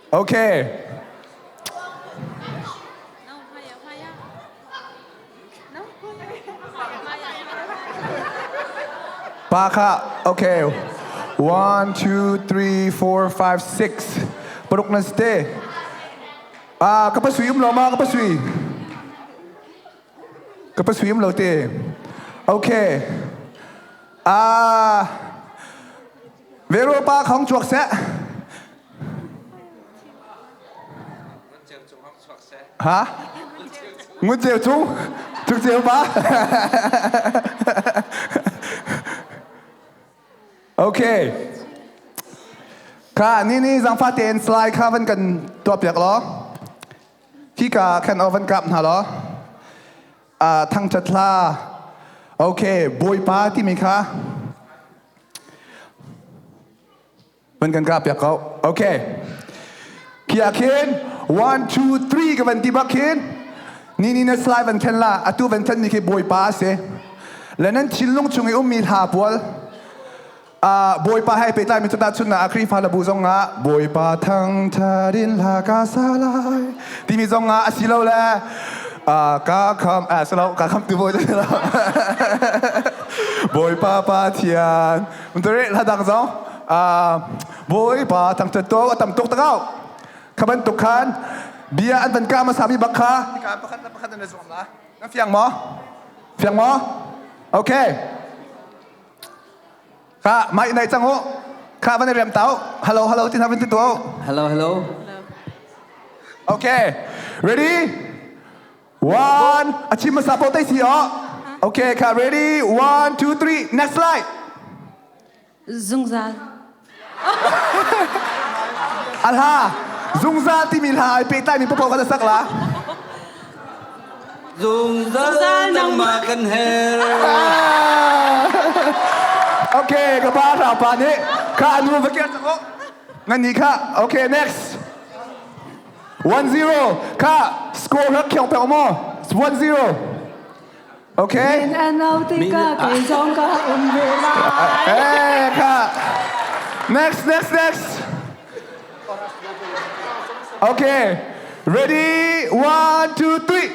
Okay. Pa kha okay. 1 2 3 4 5 6 paruk nan si te. Ah ka pa sui um lo ma ka pa sui. Ka pa sui um lo te. Okay. Ah Vero pa khong chuak seh. Ha? Ngun ceu cung? Cung ceu pa? okay. Kha ni ni zangfa tein slide kha van kan tuah piak law. Hika khan aw van kap hna law. Thangṭhat hla. Okay, Bawipa timi kha Van kan kah piak ko. Okay. Khi ah khin 1 2 3 ka van ti bak khin ni ni na slide van khen la atu van khen mi khi Bawipa a si. Le nan thinlung chung i ummi hla pawl Bawipa hai pehtlai mi cuta chun ah Khrihfa labu zong ah Bawipa thangṭhat in hla ka sa lai timi zong ah asi lo le ka kham silo ka kham tu bawi lo Bawipa Pathian Ntore hla dang zong Bawipa thangṭhat to a tam tuk takau kha bantuk khan bia an van ka hmasa mi bak kha hika pakhat le pakhat an i zuam la na fiang maw fiang maw okay kha mai nai cang u kha van i rem tau hello hello tin ha van ti tu hello hello okay ready One, a chim hmasa po tai si o. Okay, ka ready? One, two, three. Next slide. Zungzal. A hla zungzal timi hla ai pehtlai mi popo kan sak la. Zungzal nangmah kan her. Okay, ka pa ra pa nih ka anu va kiar cang Ngan ni kha. Okay, next. 1-0 kha score rak khiong pek maw 1-0 okay Min an au tikah kei zong ka um ve lai. Eh kha next next next okay ready 1 2 3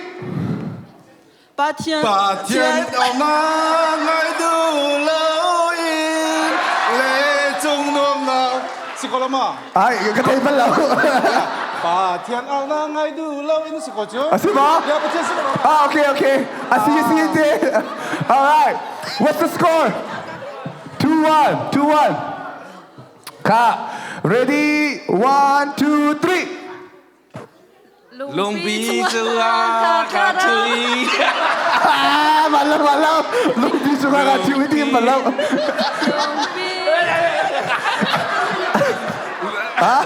Pathian Pathian awnak ngai duh loin le cung nuamnak si ko lo ma? Ai ka thei bal lo. Pathian awnak ngai duh loin si ko cu. A si ma? Ya Pathian si ko. Ah okay okay. A si si te. All right. What's the score? 2-1 2-1. Ka ready 1 2 3. Lungpi cungah ka thui. Ah, malam malam. Lungpi cungah ka thui ti malam. Lungpi. Ha?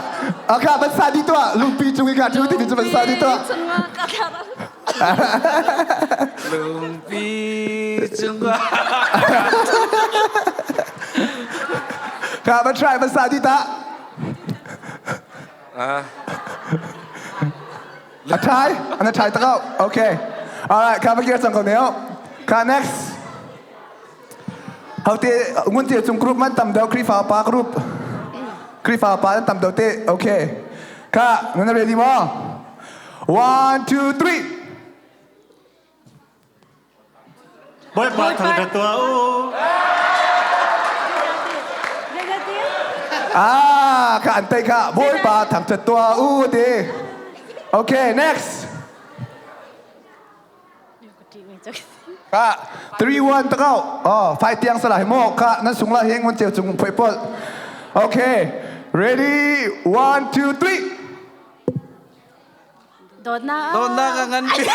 Okay, ban sa di tua. Lungpi cung i ka thui ti cu ban sa di tua. Cungah ka Lungpi cungah. Ka ban try ban sa di ta. A thai? An a thai tak au. Okay. All right, ka va cang ko neo. Ka next. Hau te ngun te chung group man tam deuh Krifa pa group. Krifa pa tam deuh te. Okay. Ka nan ready mo? 1 2 3. Bawipa thangṭhat tuah u. Ah, ka an tei kha Bawipa thangṭhat tuah u ti. Okay, next. Ka 3 1 takau. Oh, five tiang salah mo ka nan sung la hing mun cheu chung phoi pol. Okay. Ready? 1 2 3. Dawtnak Dawtnak a ngan bik.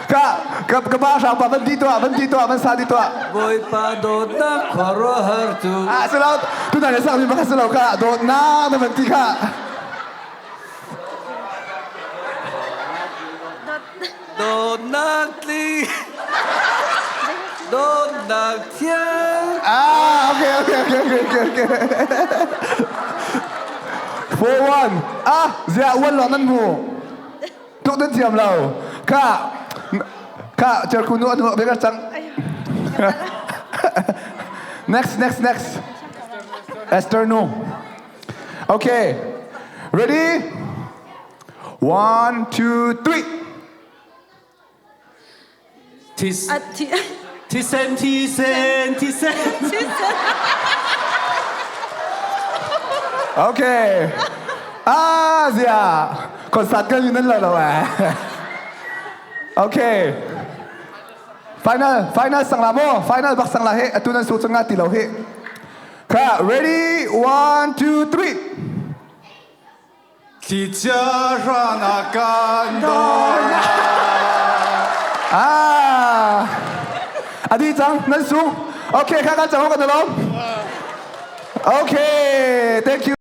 Ka ka ka pa hrang pa van ti tuah van ti tuah van sa ti tuah. Bawipa dawtnak khuaruahhar cu. Ah silo tu na sak mi baka silo ka dawtnak na van ti kha. Dawtnak tli Dawtnak thiang Ah okay okay okay okay okay okay 4-1 Ah zia uan lo nan mu tuk nan thiam lo ka Kha cerku nu anu beka cang. Next, next, next. Esther nu. Okay. Ready? 1, 2, 3. Tis A thi thisen thisen thisen. Okay. Ah, zia. Concert kan nan lo lo eh. Okay. Final, final sang la mo. Final bak sang la he. Atu nan su changa ti lo he. Kha, ready? 1, 2, 3. Thlichia hran a kan dawt. Ah. Adi cang, nan su. Okay, kha kan cang kan lo. Okay, thank you.